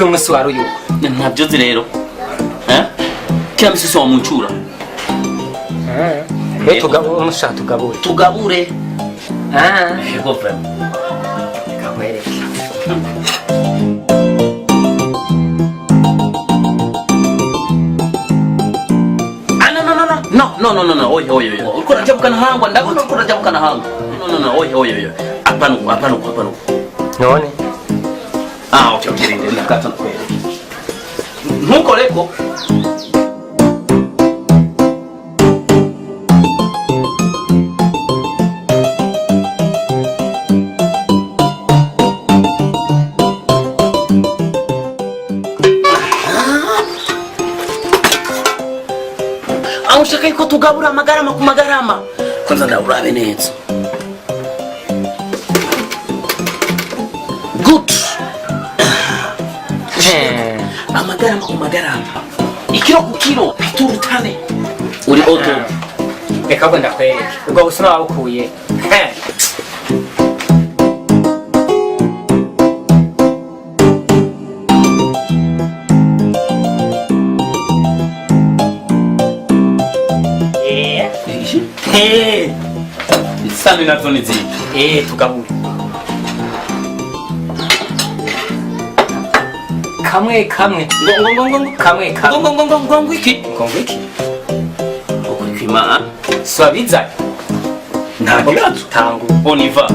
Yuko uyu munsi wari uyu. Ntabyo nzi rero. Eh? Kila misi si wamuncura. Eh, tugabure, mushaka tugabure. Tugabure. Ah. Yego vraiment. Kakwereke. Ah, no, no, no, no. No, no, no, no, no. Oya, oya, oya. Uriko urajabuka ntahangwa, ndabona uriko urajabuka ntahangwa. No, no, no, oya, oya, oya. Hapana uko, hapana uko, hapana uko. None. Ah, okay, okay, rinde, ndakata nakwereke. Ntukoreko. Aho ushaka yuko tugabura amagarama ku magarama. Kwanza ndawurabe neza. Good. Eh. Amagarama ku magarama, ikiro ku kiro, biturutane uri auto. Reka ahubwo ndakwereke. Ubwo busuma wabukuye. Eh. Eh. Isano nazo ni ziki? Eh, tugabure. Kamwe kamwe. Ngo ngo ngo ngo ngo. Kamwe kamwe. Ngo ngo ngo ngo ngo iki? Ngo ngo iki? Ukuri kwima. Swabiza. Nta kibazo. Tangu. On y va.